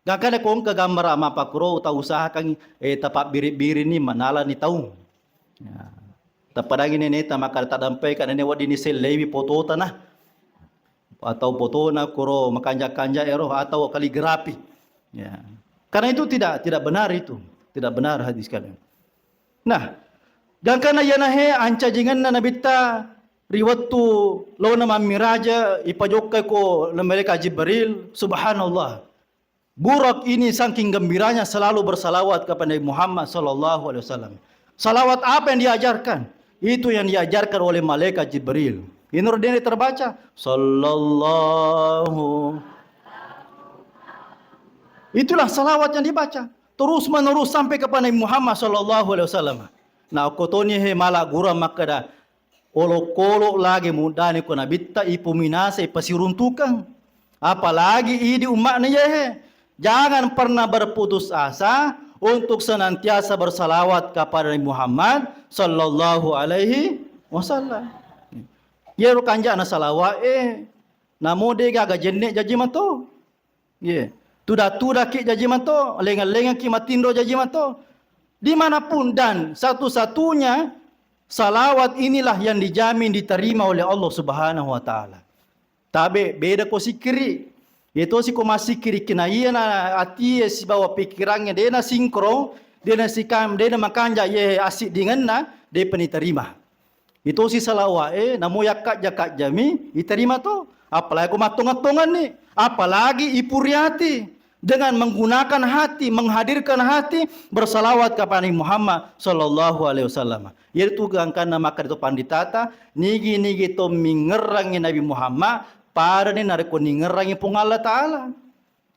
Gakana ko engka gambara mappakuro, tau usahakan, eh, tapabbiri-birini, manalani tau. Ya. Tappadangi neneta maka tadampai ka nene wedding ni selleiwi potota nah. Atau potona kuro makanja-kanja ero atau kaligrafi. Ya. Karena itu tidak, tidak benar itu. Tidak benar hadis kalian. Nah, gangkana iyanahe ancajingenna Nabitta ri wettu laona mammiraja ipajokkai ko malaikat Jibril, subhanallah. Burak ini saking gembiranya selalu bersalawat kepada Nabi Muhammad sallallahu alaihi wasallam. Salawat apa yang diajarkan? Itu yang diajarkan oleh malaikat Jibril. Ini dene terbaca, sallallahu. Itulah salawat yang dibaca terus menerus sampai kepada Nabi Muhammad sallallahu alaihi wasallam. Nah, okko toni he mala gura makkeda, olokolo lagi muddani ko Nabitta ipuminasa ipasiruntukang. Apalagi idi umma'na iyahe. Jangan pernah berputus asa untuk senantiasa bersalawat kepada Nabi Muhammad sallallahu alaihi wasallam. Iyaro kanja'na salawat e, namo de gaga jenne jaji mato. Ye. Tuda-tudaki jaji mato, lenga-lengaki matinro jaji mato. Dimanapun dan satu-satunya salawat inilah yang dijamin diterima oleh Allah Subhanahu wa Ta'ala. Tabe beda ko sikkiri. Yetosi ko massikkiri kina iyana atie sibawa pikirangnge dena sinkro, dena sikam, dena makanja ye assiddingenna, depa niterima. Itosi salawa'e, namo yakkajja-kajjami, iterima to. Apalagi ko mattonga-tonganni, apalagi ipuriati dengan menggunakan hati, menghadirkan hati, bersalawat kepada Nabi Muhammad sallallahu alaihi wasallam. Yaitu gangkanna makkeda to panditata, nigi-nigi to mingerrangi Nabi Muhammad, padani narekko ningerrangi Puang Allah Ta'ala.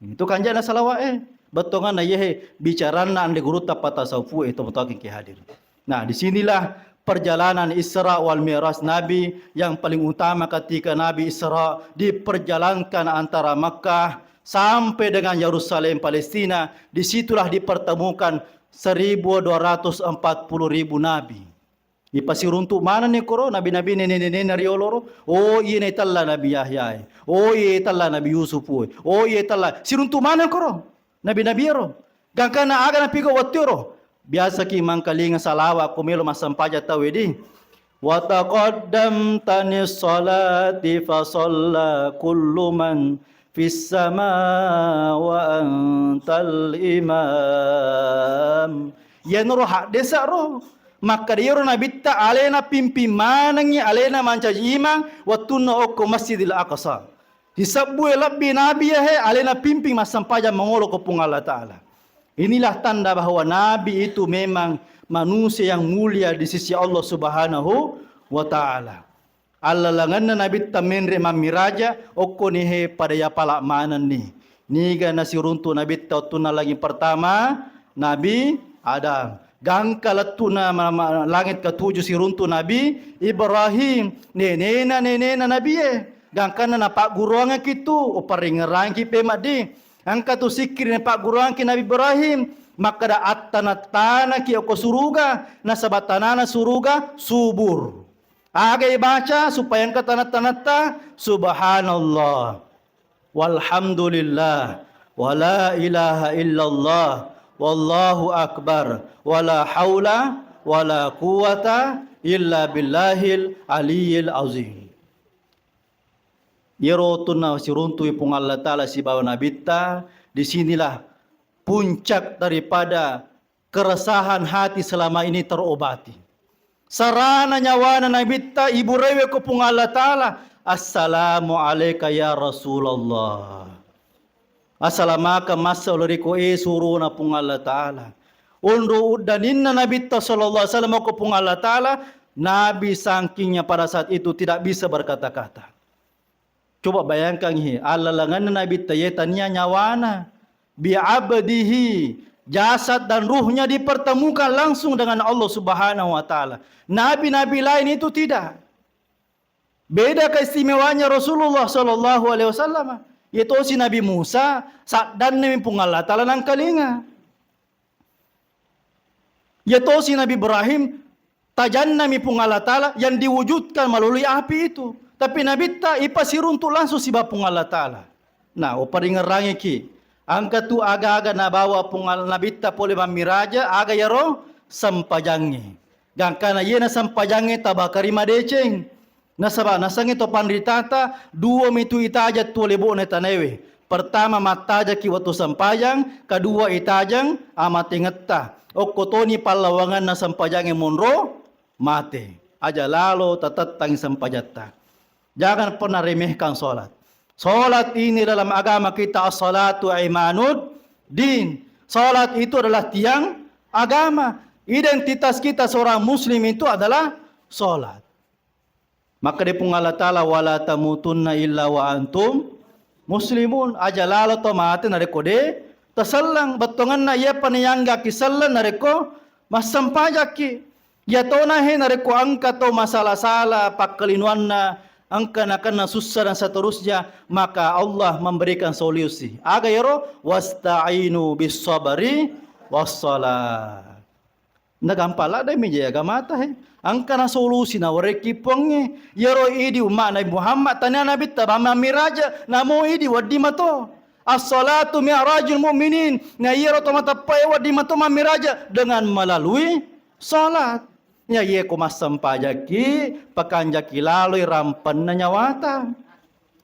Itu kanjana salawa'e. Bettonganna yehe bicaranna ande gurutta patasawufu e, tomatoakkeng ke hadir. Nah, disinilah perjalanan Isra wal Mi'raj Nabi yang paling utama ketika Nabi Isra diperjalankan antara Makkah sampai dengan Yerusalem, Palestina. Disitulah dipertemukan seribu dua ratus empat puluh ribu nabi. Ipasiruntu manenni koro nabi-nabi nene-nenena rioloro. Oh, iye naitella Nabi Yahya e. Oh, iye itella Nabi Yusuf e. Oh, iye itella. Siruntu maneng koro nabi-nabi ero. Gangkana aga napigau wettu ero. Biasaki mangkalinga salawa ko melo massampaja tau edi. Wa taqaddamtani salati fa shalla kullu man fis sama wa antal imam. Iyanaro haddesa ro. Makkeda iyaro nabitta alena pimping manengngi alena mancaji imang wettunna okko Masjidil Aqsa. Sisebbue lebbi nabi yahe alena pimping massempajang mangolo ko Puang Allah Ta'ala. Inilah tanda bahwa nabi itu memang manusia yang mulia di sisi Allah Subhanahu wa Ta'ala. Allalengenna nabitta menre mammiraja, okkoni he pada yapala manenni. Niga nasiruntu nabitta wettunna langi pertama, Nabi Adam. Gangka lettuna ma-, ma-, langit ketujuh siruntu Nabi Ibrahim, nenena, nenena nabie. Gangkanna napagguruangaki tu, uparingerangki pe maddi. Engka tu sikkiri napagguruangki Nabi Ibrahim, makkeda attana-tanaki okko suruga, nasaba tanana suruga subur. Aga ibaca supaya engka tana-tanatta? Subhanallah, walhamdulillah, wala ilaha illallah, wallahu akbar, wala haula wala quwata illa billahil aliyil azim. Iyaro wettunna siruntui Puang Allah Ta'ala sibawa Nabitta, disinilah puncak daripada keresahan hati selama ini terobati. Sarana nyawana Nabitta iburewe ko Puang Allah Ta'ala, "Assalamu alaika ya Rasulullah." Assalamakang massa ulari ko e surona Puang Allah Ta'ala. Onro uddaninna Nabitta sallallahu alaihi wasallam ko Puang Allah Ta'ala, Nabi sangkingnya pada saat itu tidak bisa berkata-kata. Coba bayangkan he, allalengenna Nabitta ye tania nyawana. Bi'abdihi, jasad dan ruhnya dipertemukan langsung dengan Allah Subhanahu wa Ta'ala. Nabi-nabi lain itu tidak. Beda keistimewanya Rasulullah sallallahu alaihi wasallam. Yetosi Nabi Musa, saddannami Puang Allah Ta'ala nangkalinga. Yetosi Nabi Ibrahim, tajannami Puang Allah Ta'ala yang diwujudkan melalui api itu. Tapi Nabitta ipasiruntuk langsung siba Puang Allah Ta'ala. Nah, uparingerrangiki. Engka tu aga-aga nabawa Puang Allah Nabitta pole mammiraja, aga yaro sempajangnge. Gangkana yena sempajangnge tabakari madeceng. Nasaba nasengnge to panritata, duami tu itajang tuo lebo'na tanaewe. Pertama, mattajaki wettu sempajang, kedua, itajang amatengetta. Okko toni pallawanganna sempajangnge monro mate. Aja lalo tatettangi sempajatta. Jangan pernah remehkan sholat. Sholat ini dalam agama kita as-salatu imanud din. Sholat itu adalah tiang agama. Identitas kita seorang muslim itu adalah sholat. Makkeda Puang Allah Ta'ala, "Wala tamutunna illa wa antum muslimun." Aja lalo to mate narekko de taselleng. Bettuangenna iyapa nayanggaki selleng narekko massempajakki. Iyatona he narekko engka to masala-sala pakkalinoanna, engka nakenna sussa dan seterusnya, maka Allah memberikan solusi. Aga iyaro? "Wasta'inu bis sabri was salah." Nagampang ladde mi je agamata he. Engka na solusi nawerekki Puangnge. Iyaro idi umma Nabi Muhammad, tania Nabitta bamang miraja, namo idi wedding mato. As-salatu mi'rajul mu'minin. Na iyaro to mateppe'e wedding mato mammiraja dengan melalui salat. Ya, iye ko massempajakki, pakanjaki laloi rampenna nyawata.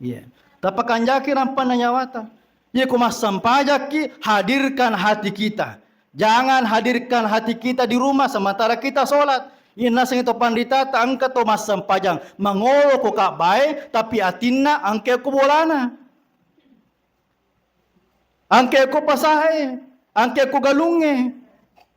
Iya. Tapakanjaki rampenna nyawata. Iye ko massempajakki, hadirkan hati kita. Jangan hadirkan hati kita di rumah sementara kita sholat. Iye naseng to panritata engka to massempajang mangolo ko Ka'bae, tapi atinna engka ko bolana. Engka ko pasahe, engka ko galungnge.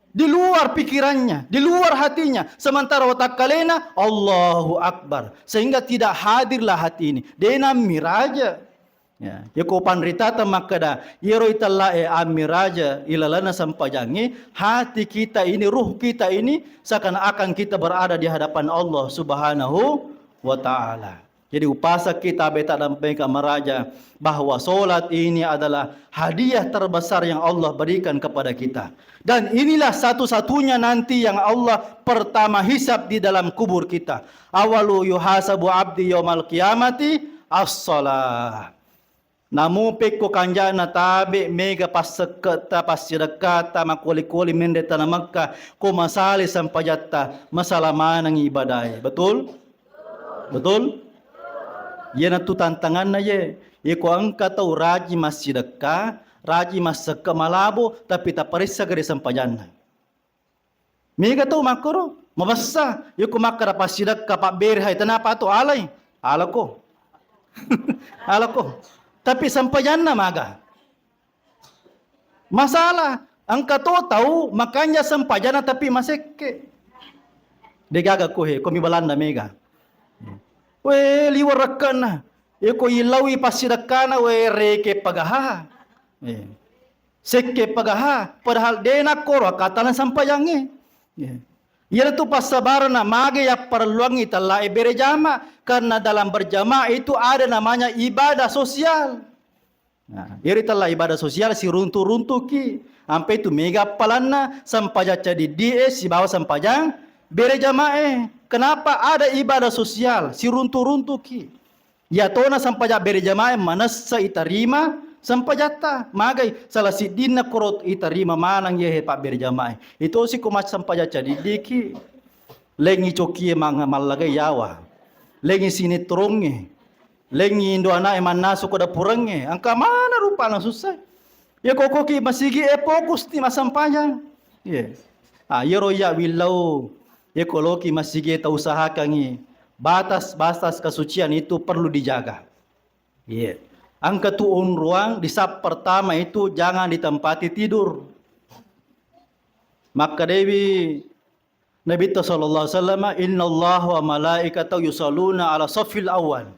Di luar pikirannya, di luar hatinya. Sementara watakkalena, Allahu Akbar. Sehingga tidak hadirlah hati ini. Dena miraja. Ya, ya ko panritata makkeda, iyaro itellae ammiraja ilalenna sempajangnge, hati kita ini, ruh kita ini seakan-akan kita berada di hadapan Allah Subhanahu wa Ta'ala. Jadi, upasakki tabe taddampengka maraja bahwa sholat ini adalah hadiah terbesar yang Allah berikan kepada kita. Dan inilah satu-satunya nanti yang Allah pertama hisab di dalam kubur kita. Awalu yuhasabu abdi yaumal qiyamati as-shalah. Namo pekko kanjana tabe mega passekketta, passidekkata, makoli-koli menre tana Mekka, ko masale sempajatta, masala maneng ibadae. Betul? Betul? Iyanatu tantanganna ye. Iko engka tau raji massidekka, raji massekke malabo, tapi taparessa gede sempajanna. Mega tau makkoro, mabessa, iko makkeda passidekka, pabberehai, tenapa tu alai? Alako. Alako. Tapi sempajanna maga. Masalah, engka to tau makanja sempajanna tapi masekke. Degaga kohe, komi Balanda mega. We, liwa rekkenna. Eko ilaui passidekkana, we, reke pagaha. Eh. Sekke pagaha, padahal dena koro katana sempajangnge. Eh. Iyanatu passabaranna mage yapparelluangngi tellae bere jama, karena dalam berjamaah itu ada namanya ibadah sosial. Nah, iri tella ibadah sosial siruntu-runtuki. Ampe itu mega appalanna sempajang cadiddie sibawa sempajang bere jamae. Kenapa ada ibadah sosial siruntu-runtuki? Yatona sempajang bere jamae manessa itarima sempajatta. Magai salah siddinna koro itarima maneng yehe pabbere jamae. Itosi ko massempajang cadiddiki. Lengi cokie mang-, mallagai yawa. Lengi sinetrongnge. Lengi indo anae mannasu ko dapurengnge. Engka mana rupana susah. Ya kokoki masigi e fokus ni massempajang. Iya. Ah, iyaro iya willau. Ya koloki masigi e tausahakangi. Batas-batas kesucian itu perlu dijaga. Iya. Engka tu onroang di saf pertama itu jangan ditempati tidur. Makkedawi Nabitta sallallahu alaihi wasallam, "Innallaha wa malaikatahu yusalluna ala saffil awwal."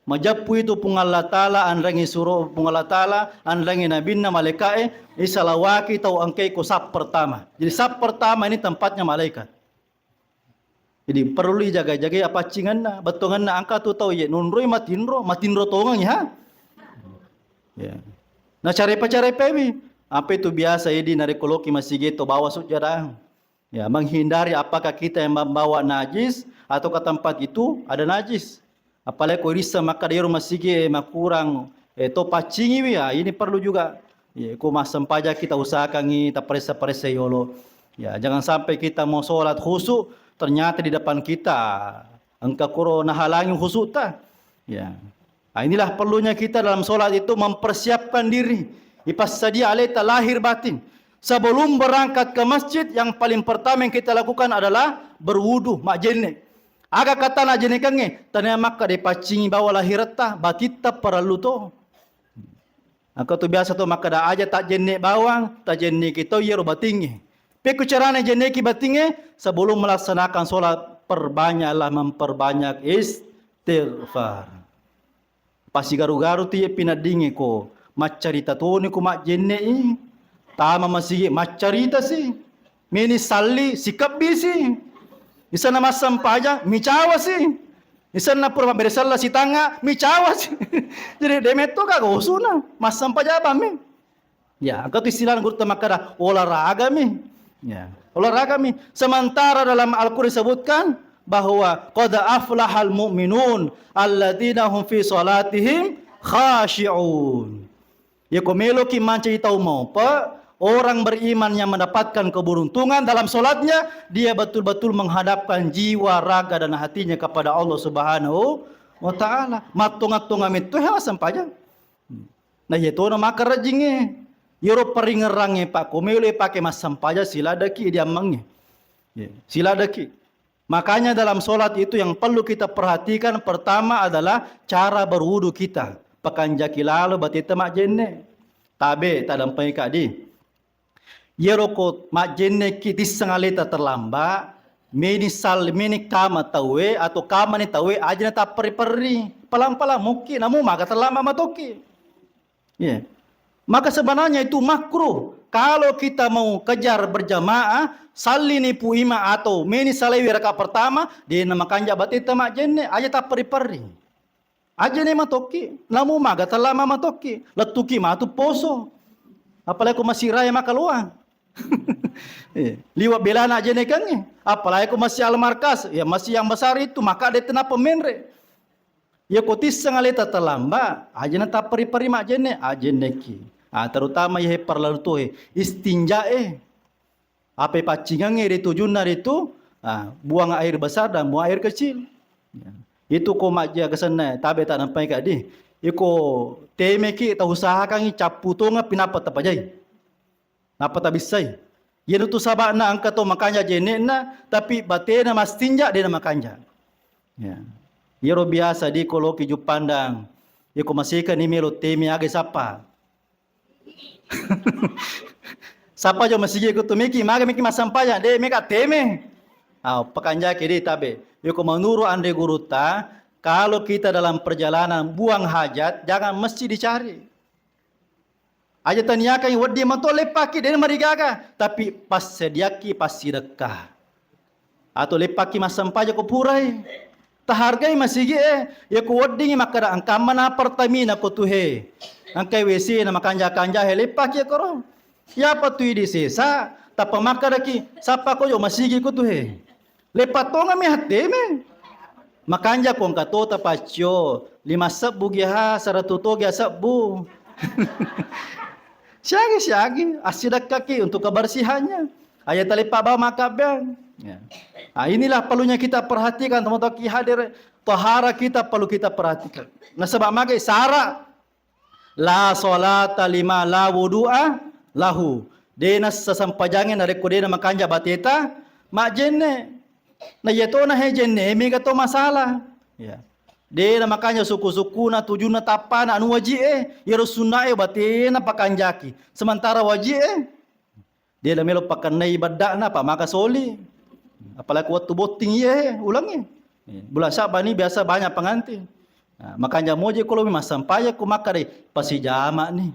Majeppu itu Puang Allah Ta'ala, anrengi suro Puang Allah Ta'ala, anrengi nabinna malaika'e, isalawaki tau engkai ko saf pertama. Jadi saf pertama ini tempatnya malaikat. Jadi perlu dijaga-jagai apaccingenna, bettuangenna engka tu tau ye nonroi matinro, matinro tongeng ya. Ya. Nah, carepa-carepa mi. Apa itu biasa idi narekko loki masigi to bawa sujjada. Ya, menghindari apakah kita yang membawa najis atau ke tempat itu ada najis. Apalagi ko irissa makkeda iyaro masigi e makurang, eh, to paccingiwi, ya, ini perlu juga. Ya, ko massempajang kita usahakangi taparessa-paressa yolo. Ya, jangan sampai kita mau sholat khusyuk, ternyata di depan kita engka kuro nahalangi khusyukta. Ya. Nah, inilah perlunya kita dalam sholat itu mempersiapkan diri. Ipassadia aleta lahir batin. Sebelum berangkat ke masjid, yang paling pertama yang kita lakukan adalah berwudu, majjenne. Aga katana ajjennekengnge, tania makkeda paccingi bawa lahiretta, batitta parellu to. Engka tu biasa to makkeda aja tajjenne bawang, tajjenneki to iyaro batingnge. Pekko carana jenneki batingnge, sebelum melaksanakan sholat, perbanyaklah memperbanyak istighfar. Pasigaru-garu tu iye pinaddingnge ko maccarita toni ko majjenne'i. Tama masigi maccarita si. Meni salli sikebbi si. Isana massempajang micawa si. Misalna pura mabbere sella sitangnga, micawa si. Jadi de metto ka gosuna, massempajang mi. Ya, engka tu istilah gurutta makkada olahraga mi. Ya, olahraga mi. Sementara dalam Al-Quran disebutkan bahwa qad aflahal mu'minun alladzina hum fi salatihim khashi'un. Yako meloki mancaji tau maupe, orang beriman yang mendapatkan keberuntungan dalam sholatnya, dia betul-betul menghadapkan jiwa, raga, dan hatinya kepada Allah Subhanahu wa Ta'ala. Mattonga-tonga metto he massempajang. Nah, iya tona maka rajingnge. Yero paringerrangnge, Pak, ko melo pake massempajang, siladaki diammangnge. Iya, siladaki. Makanya dalam sholat itu yang perlu kita perhatikan pertama adalah cara berwudu kita. Pakanjaki lalo bateta majjenne. Tabe, tadampai kadi. Yero ko majjenneki tisseng aleta terlambat, meni sal-, meni kama tauwe atau kamani tauwe, aja na tapperri-perri. Pelan-pelan muki, namu maga terlambat matoki. Iya. Maka sebenarnya itu makruh. Kalau kita mau kejar berjamaah, sallini pu ima atau meni salaiwi rakaat pertama, de na makanja bateta majjenne, aja tapperri-perri. Aja ne matokki, namu maga tellama matokki, lettuki matu poso. Apalagi ko masih raya maka loa. Eh, liwa belana aja ne kangnge. Apalagi ko masih al-markas, ya masih yang besar itu, maka de tenapa menre. Ya ko tisseng aleta terlambat, aja na tapperri-perri majjenne, ajenneki. Ah, terutama ya he parlalu tuhe, istinja e. Apa paccingengnge ri tujunna ritu, ah, buang air besar dan buang air kecil. Ya. Itu ko majjaga senna, tabe tak nampai kadi. Iko temeki, tau usahakangi cappu tonga pinapa tapajai. Napa tabissai. Yenu tu sabakna engka to makanja jenne'na, tapi batena mastinja dena makanja. Ya. Yero biasa di koloki Juppandang. Yeko masika ni melo teme aga sappa. Sappa jo masigi ko tu miki, maga miki massampajang, de meka teme. Ah, pakanjaki de tabe. Yeko menurut Andre Guruta, kalau kita dalam perjalanan buang hajat, jangan mesti dicari. Aja taniakan wedding mato leppaki, de marigaga, tapi passediaki passidekka. Atau leppaki massampaja ko purai. Tahargai masigi e, ya ko weddingi makkada engkamma na Pertamina ko tu he. Engkai W C na makanja-kanja he leppaki koro. Yapa tu idi sesa, tappa makkadaki, sappa ko jo masigi ko tu he. Leppa tonga mi hatteme. Makanja ko engka tota paccio, lima sebbu gi ha, saratu togi ha sebbu. Siagi-siagi, assidekkaki untuk kebersihannya. Aja taleppa bawa makabbeang. Ya. Ah, inilah perlunya kita perhatikan, teman-teman ki hadir, tahara kita perlu kita perhatikan. Nasaba magai sara, la salata lima la wudu'a lahu. Dena sasampajange narekko dena makanja bateta, majjenne. Na iya tona he jenne, mega to masalah. Ya. Dena makanja suku-sukuna, tujunna tappana, anu waji e, yero sunna e batena pakanjaki. Sementara waji e, de na melo pakennai bedda'na, pa maka soli. Apalagi waktu botting iye, ulangi. Bulan Sya'ban ni biasa banyak pengantin. Nah, makanja moje ko lo massampajang ko makkadai, pasijama ni.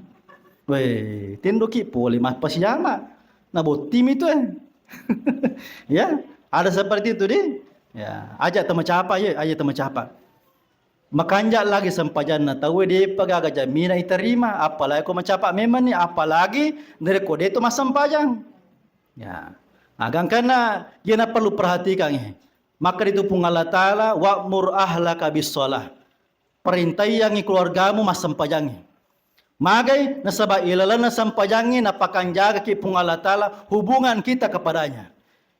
Weh, tendoki pole mas pasijama. Na botting mi tu e. Ya, ada seperti itu di. Ya, aja temacapa ye, aja temacapa. Makanja lagi sempajanna tauwe, depa gaga jamina iterima, apalagi ko macapa memang ni, apalagi narekko de to massempajang. Ya. Agangkanna yena perlu perhatikan e. Maka itu Puang Allah Ta'ala, "Wa'mur ahlaka bis shalah." Perintaiyangi keluargamu massempajangi. Magai, nasaba ilalenna sempajangi napakanjagaki Puang Allah Ta'ala hubungan kita kepadanya.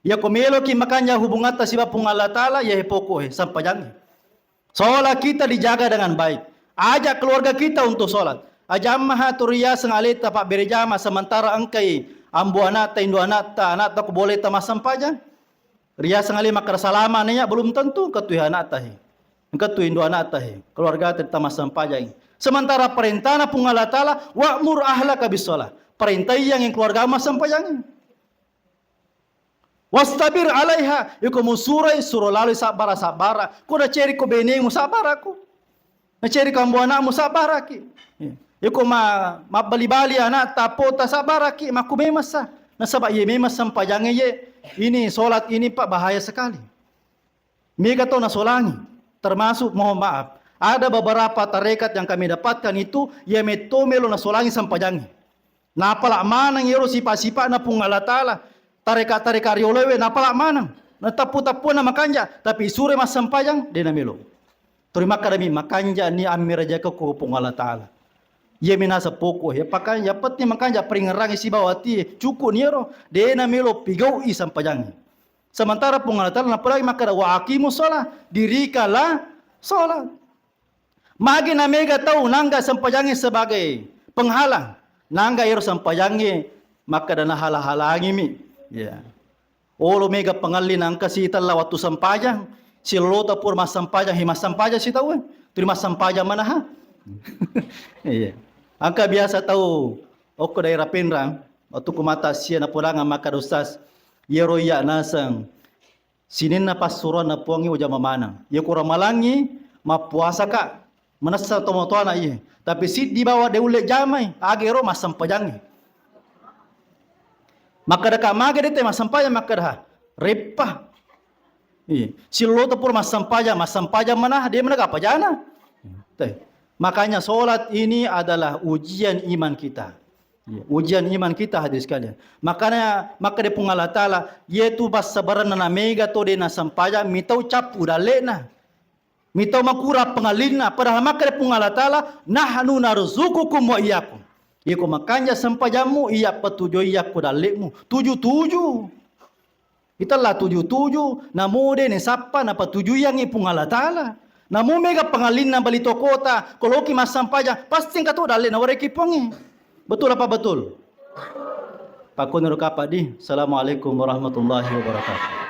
Yako meloki makanja hubungatta siba Puang Allah Ta'ala, ya he pokok he, sempajangi. Sholat kita dijaga dengan baik. Ajak keluarga kita untuk sholat. Ajammaha tu riaseng aleta pabbere jama sementara engkai ambo anakta, indo anakta, anakta ko boleta massempajang. Riaseng ale makkeda salama naiya, belum tentu engka tu he anakta he. Engka tu indo anakta he. Keluarga tetta massempajang. Sementara perintahna Puang Allah Ta'ala, "Wa'mur ahlaka bis shalah." Perintaiyangi keluarga massempajang. Wastabir alaiha, iko musurai suro laloi sabbara-sabbara. Ko naceri ko benemu sabbara ko. Naceri ko ambo anakmu sabbaraki. Iko ma-, mabbali-bali anak tapota sabbaraki, makku memasa. Nasaba iye memang sempajange ye, ini sholat ini Pak bahaya sekali. Mega to nasolangi. Termasuk, mohon maaf, ada beberapa tarekat yang kami dapatkan itu, iya metto melo nasolangi sempajangnge. Napala maneng iyaro sipa-sipa'na Puang Allah Ta'ala. Tareka-tareka rioloe napala maneng. Natappu-tappuanna makanja, tapi sure massempajang, de namelo. Tuli makkadami, makanja ni ammerajakekku Puang Allah Ta'ala. Iya minasa pokok, ya pakan, ya penting makanja peringerangi sibawa ati, cukup niero, de namelo pigau'i sempajangnge. Sementara Puang Allah Ta'ala napalagi makkada, "Wa aqimus shalah," dirikalah sholat. Magi namega tau nangga sempajangnge sebagai penghalang, nangga ero sempajangnge makkada nahala-halangimi. Ya. Olo mega pengalli nangka sitella wattu sempajang, silolota pura massempajang, he massempajang sitaue, tuli massempajang manaha. Iya. Angka biasa tau okko daerah Penrang, wattu ku mata sia napodangang makkada, "Ustaz, iyaro iya naseng sininna passuroanna Puangnge ujama maneng. Iya ku ramalangngi mappuasaka, manessa tomatoana iye. Tapi siddi bawa de ulle jamai, agero massempajangnge." Makkadaka, "Mage dete massempajang?" Makkadaha, "Reppa." Iya. Silolota pura massempajang, massempajang manaha, de managa pajana. Teh. Makanya sholat ini adalah ujian iman kita. Iya, ujian iman kita, hadirin sekalian. Makanya, makkada Puang Allah Ta'ala, yetu bassabaranna namega to de nasempajang, mitau cappu dalle'na. Mitau makura pengallinna, padahal makkada Puang Allah Ta'ala, "Nahnu narzuqukum wa iyyakum." Iko makanja sempajammu, iya patujoi yakko dalle'mu. Tuju-tuju. Itella tuju-tuju, namo de ne sappa napatujuiyangngi Puang Allah Ta'ala. Namo mega pengallinna bali tokota, ko loki massempajang, pasti engka to dalle nawareki Puangnge. Betul apa betul? Pakkoniro kapang di. Assalamualaikum warahmatullahi wabarakatuh.